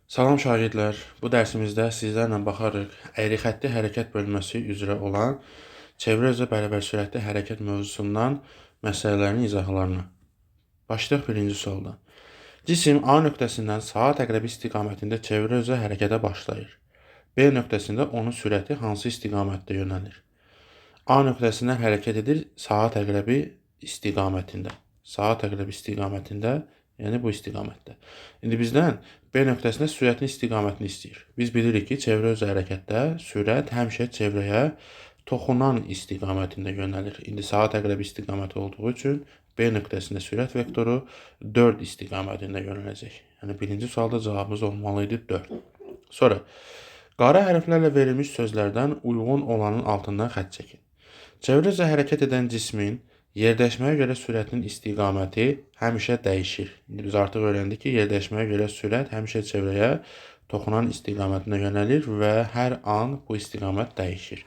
Salam şagirdlər. Bu dərsimizdə sizlərlə baxarıq əyri xətti hərəkət bölməsi üzrə olan çevrə üzrə bərabər sürətli hərəkət mövzusundan məsələlərin izahlarına. Başlayaq birinci sualdan. Cisim A nöqtəsindən saat əqrəbi istiqamətində çevrə üzrə hərəkətə başlayır. B nöqtəsində onun sürəti hansı istiqamətdə yönəlir? A nöqtəsindən hərəkət edir saat əqrəbi istiqamətində. Saat əqrəbi istiqamətində, yəni bu istiqamətdə. İndi bizdən B nöqtəsində sürətin istiqamətini istəyir. Biz bilirik ki, çevrə üzrə hərəkətdə sürət həmişə çevrəyə toxunan istiqamətində yönəlir. İndi saat əqrəbi istiqaməti olduğu üçün B nöqtəsində sürət vektoru 4 istiqamətində yönələcək. Yəni birinci sualda cavabımız olmalı idi 4. Sonra qara hərflərlə verilmiş sözlərdən uyğun olanın altından xətt çəkin. Çevrə üzrə hərəkət edən cismin yerdəşməyə görə sürətinin istiqaməti həmişə dəyişir. İndi biz artıq öyrəndik ki, yerdəşməyə görə sürət həmişə çevrəyə toxunan istiqamətinə yönəlir və hər an bu istiqamət dəyişir.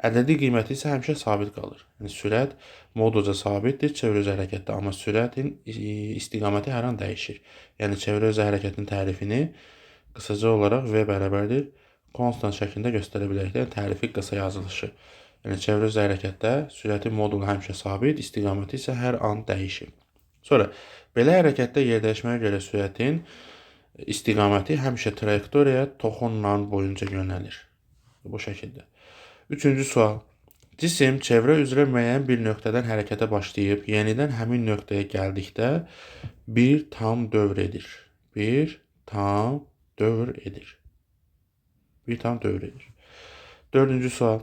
Ədədi qiyməti isə həmişə sabit qalır. Yəni sürət modulca sabitdir çevrə üzrə hərəkətdə, amma sürətin istiqaməti hər an dəyişir. Yəni çevrə üzrə hərəkətin tərifini qısaca olaraq V bərabərdir konstant şəklində göstərə bilərik. Yəni tərifi qısa yazılışı. Yəni çevrə üzrə hərəkətdə sürətin modulu həmişə sabit, istiqaməti isə hər an dəyişir. Sonra belə hərəkətdə yerdəşməyə görə sürətin istiqaməti həmişə trayektoriyaya toxunan boyunca yönəlir. Bu şəkildə. Üçüncü sual. Cisim çevrə üzrə müəyyən bir nöqtədən hərəkətə başlayıb, yenidən həmin nöqtəyə gəldikdə bir tam dövr edir. Bir tam dövr edir. Bir tam dövr edir. Dördüncü sual.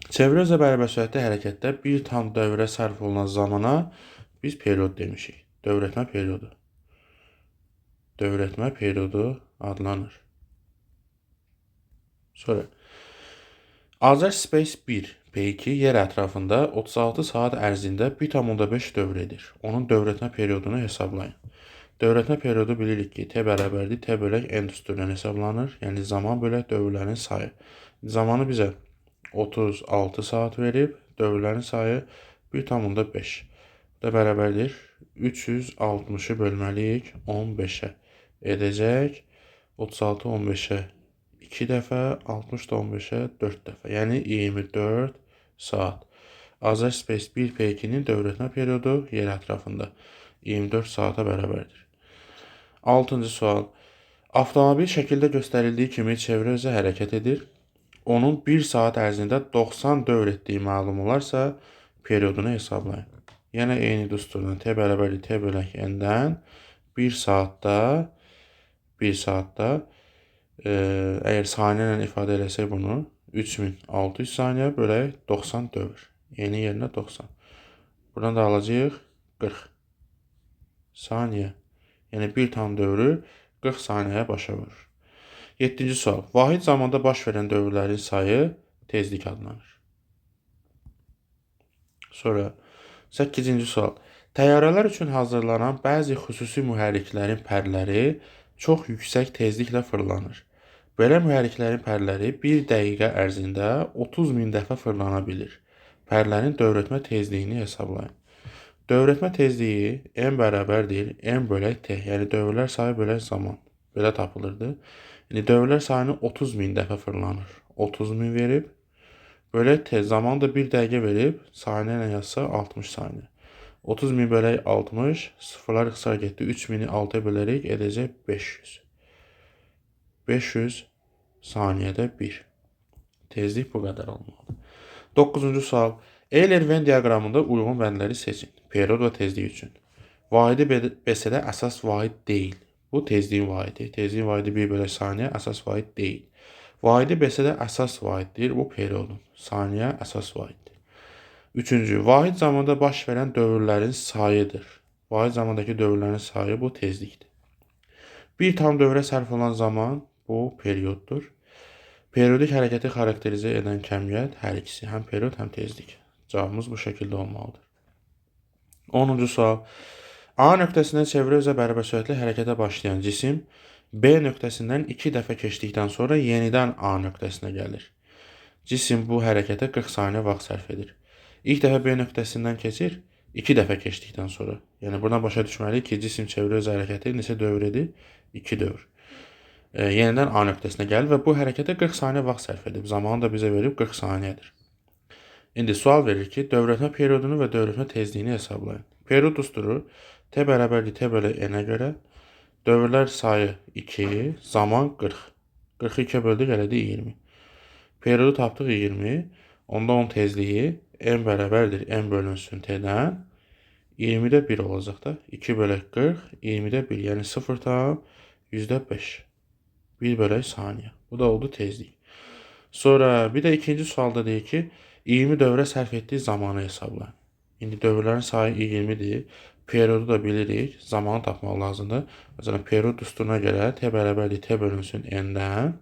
Çevrə üzrə bərabər sürətli hərəkətdə bir tam dövrə sərf olunan zamana biz period demişik. Dövr etmə periodu. Dövr etmə periodu adlanır. Sonra Azerspace 1 P2 yer ətrafında 36 saat ərzində 1,5 dövr edir. Onun dövr etmə periodunu hesablayın. Dövr etmə periodu bilirik ki, T bərabərdir T bölək N düsturundan hesablanır. Yəni zaman bölək dövrlərin sayı. Zamanı bizə 36 saat verib, dövrlərin sayı 1,5. Bu da bərabərdir 360-ı bölməliyik 15-ə. Edəcək 36 15-ə 2 dəfə, 60 da 15-ə 4 dəfə. Yəni 24 saat. Azerspace 1 P2-nin dövr etmə periodu yer ətrafında 24 saata bərabərdir. 6-cı sual. Avtomobil şəkildə göstərildiyi kimi çevrə üzrə hərəkət edir. Onun 1 saat ərzində 90 dövr etdiyi məlum olarsa, periodunu hesablayın. Yenə eyni düsturdan T bərabərdir T bölək N-dən 1 saatda 1 saatda əgər saniyə ilə ifadə eləsək bunu 3600 saniyə bölək 90 dövr. Eyni yerinə 90. Buradan da alacağıq 40 saniyə. Yəni bir tam dövrü 40 saniyəyə başa vurur. 7-ci sual. Vahid zamanda baş verən dövrlərin sayı tezlik adlanır. Sonra 8-ci sual. Təyyarələr üçün hazırlanan bəzi xüsusi mühərriklərin pərləri çox yüksək tezliklə fırlanır. Belə mühərriklərin pərləri bir dəqiqə ərzində 30 min dəfə fırlana bilir. Pərlərin dövr etmə tezliyini hesablayın. Dövr etmə tezliyi m bərabərdir m bölək t, yəni dövrlər sayı bölək zaman. Belə tapılırdı. İndi dövrlər sayını 30 min dəfə fırlanır. 30 min verib. Bölək t, zaman da 1 dəqiqə verib. Saniyə ilə yazsa 60 saniyə. 30 min bölək 60, sıfırlar ixtisar getdi. 3000-i 6-ya bölərək edəcək 500. 500 saniyədə 1. Tezlik bu qədər olmalıdır. 9-cu sual. Euler-Venn diaqramında uyğun bəndləri seçin. Period və tezlik üçün. Vahidi BS-də əsas vahid deyil. Bu tezliyin vahidi. Tezliyin vahidi 1 bölək saniyə əsas vahid deyil. Vahidi BS-də əsas vahiddir. Bu periodun. Saniyə əsas vahiddir. Üçüncü, vahid zamanda baş verən dövrlərin sayıdır. Vahid zamandakı dövrlərin sayı bu tezlikdir. Bir tam dövrə sərf olunan zaman bu perioddur. Periodik hərəkəti xarakterizə edən kəmiyyət hər ikisi, həm period, həm tezlik. Cavabımız bu şəkildə olmalıdır. 10-cu sual. A nöqtəsindən çevrə üzrə bərabər sürətli hərəkətə başlayan cisim B nöqtəsindən 2 dəfə keçdikdən sonra yenidən A nöqtəsinə gəlir. Cisim bu hərəkətə 40 saniyə vaxt sərf edir. İlk dəfə B nöqtəsindən keçir, 2 dəfə keçdikdən sonra. Yəni buradan başa düşməliyik ki, cisim çevrə üzrə hərəkəti neçə dövr edir? 2 dövr. Yenidən A nöqtəsinə gəlir və bu hərəkətə 40 saniyə vaxt sərf edib. Zamanı da bizə verib 40 saniyədir. İndi sual verir ki, dövrətmə periodunu və dövrətmə tezliyini hesablayın. Period düsturu T bərabərdir T bölü N-ə görə dövrlər sayı 2, zaman 40. 40-ı 2-yə böldük, elədi 20. Periodu tapdıq 20. Onda onun tezliyi M bərabərdir M bölünsün T-dən. 20-də 1 olacaq da. 2 bölək 40, 20-də 1, yəni 0,5. 1 bölək saniyə. Bu da oldu tezlik. Sonra bir də ikinci sualda deyir ki, 20 dövrə sərf etdiyi zamanı hesablayın. İndi dövrlərin sayı 20-dir. Periodu da bilirik. Zamanı tapmaq lazımdır. Məsələn, period düsturuna görə T bərabərdir T bölünsün N-dən.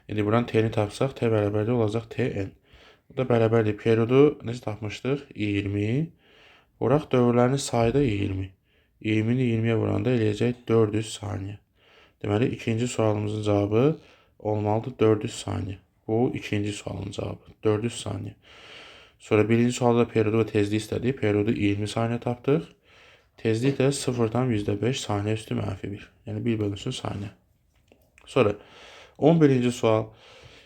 İndi buradan T-ni tapsaq, T bərabərdir olacaq TN. Bu da bərabərdir. Periodu necə tapmışdıq? 20. Vuraq dövrlərinin sayı da 20. 20-ni 20-yə vuranda eləyəcək 400 saniyə. Deməli, ikinci sualımızın cavabı olmalıdır 400 saniyə. Bu ikinci sualın cavabı. 400 saniyə. Sonra birinci sualda periodu və tezliyi istədik. Periodu 20 saniyə tapdıq. Tezlik də 0,5 saniyə üstü mənfi 1. Yəni 1 bölünsün saniyə. Sonra 11-ci sual.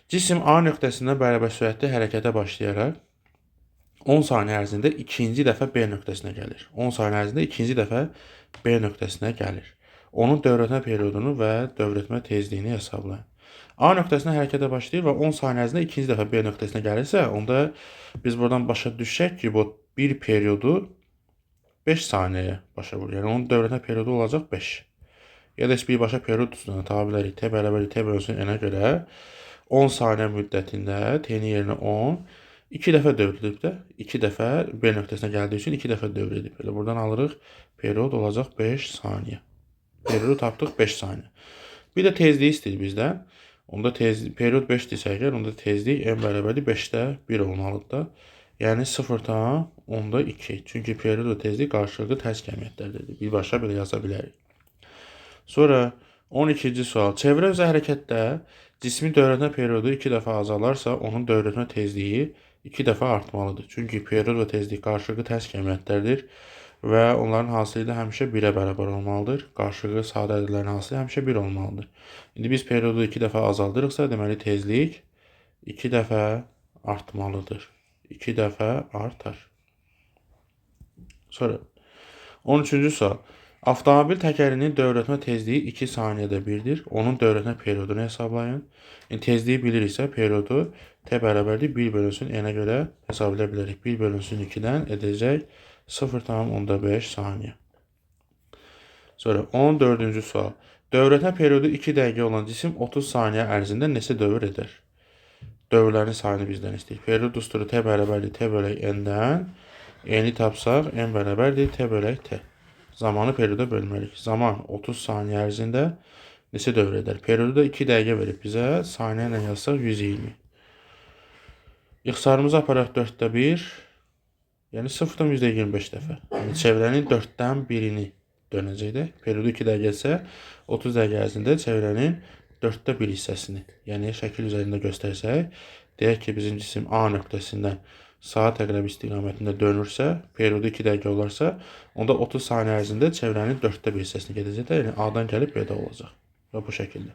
Cisim A nöqtəsindən bərabər sürətli hərəkətə başlayaraq 10 saniyə ərzində ikinci dəfə B nöqtəsinə gəlir. 10 saniyə ərzində ikinci dəfə B nöqtəsinə gəlir. Onun dövrətmə periodunu və dövrətmə tezliyini hesablayın. A nöqtəsinə hərəkətə başlayır və 10 saniyə ərzində ikinci dəfə B nöqtəsinə gəlirsə, onda biz buradan başa düşək ki, bu bir periodu 5 saniyəyə başa vurur. Yəni onun dövrətmə periodu olacaq 5. Ya da heç birbaşa period üstündən tapa bilərik. T bərabərdir T bölünsün N-ə görə 10 saniyə müddətində T-nin yerinə 10 2 dəfə dövr edib də, 2 dəfə B nöqtəsinə gəldiyi üçün 2 dəfə dövr edib. Elə buradan alırıq period olacaq 5 saniyə. Periodu tapdıq 5 saniyə. Bir də tezliyi istəyir bizdən. Onda period 5 desə əgər, onda tezlik M bərabərdir 5-də 1 olmalıdır da. Yəni 0,2. Çünki period və tezlik qarşılıqlı tərs kəmiyyətlərdir. Birbaşa belə yaza bilərik. Sonra 12-ci sual. Çevrə üzrə hərəkətdə cismin dövrətmə periodu 2 dəfə azalarsa, onun dövrətmə tezliyi 2 dəfə artmalıdır. Çünki period və tezlik qarşılıqlı tərs kəmiyyətlərdir və onların hasili də həmişə 1-ə bərabər olmalıdır. Qarşılıqlı sadə ədədlərin hasili həmişə 1 olmalıdır. İndi biz periodu 2 dəfə azaldırıqsa, deməli tezlik 2 dəfə artmalıdır. 2 dəfə artar. Sonra 13-cü sual. Avtomobil təkərinin dövrətmə tezliyi 2 saniyədə 1-dir. Onun dövrətmə periodunu hesablayın. İndi tezliyi biliriksə, periodu T bərabərdir 1 bölünsün N-ə görə hesablaya bilərik. 1 bölünsün 2-dən edəcək 0,5 saniyə. Sonra 14-cü sual. Dövrətmə periodu 2 dəqiqə olan cisim 30 saniyə ərzində neçə dövr edər? Dövrlərin sayını bizdən istəyir. Period düsturu T bərabərdir T bölək N-dən. N-i tapsaq, N bərabərdir T bölək T. Zamanı perioda bölməliyik. Zaman 30 saniyə ərzində neçə dövr edər? Periodu da 2 dəqiqə verib bizə. Saniyə ilə yazsaq 120. İxtisarımızı aparaq 4-də 1. Yəni 0,25 dəfə. Yəni çevrənin 4-dən 1-ini dönəcək də. Periodu 2 dəqiqəsə 30 dəqiqə ərzində çevrənin 4-də 1 hissəsini, yəni şəkil üzərində göstərsək, deyək ki, bizim cisim A nöqtəsindən saat əqrəbi istiqamətində dönürsə, periodu 2 dəqiqə olarsa, onda 30 saniyə ərzində çevrənin 4-də 1 hissəsini gedəcək də, yəni A-dan gəlib B-də olacaq. Və bu şəkildə.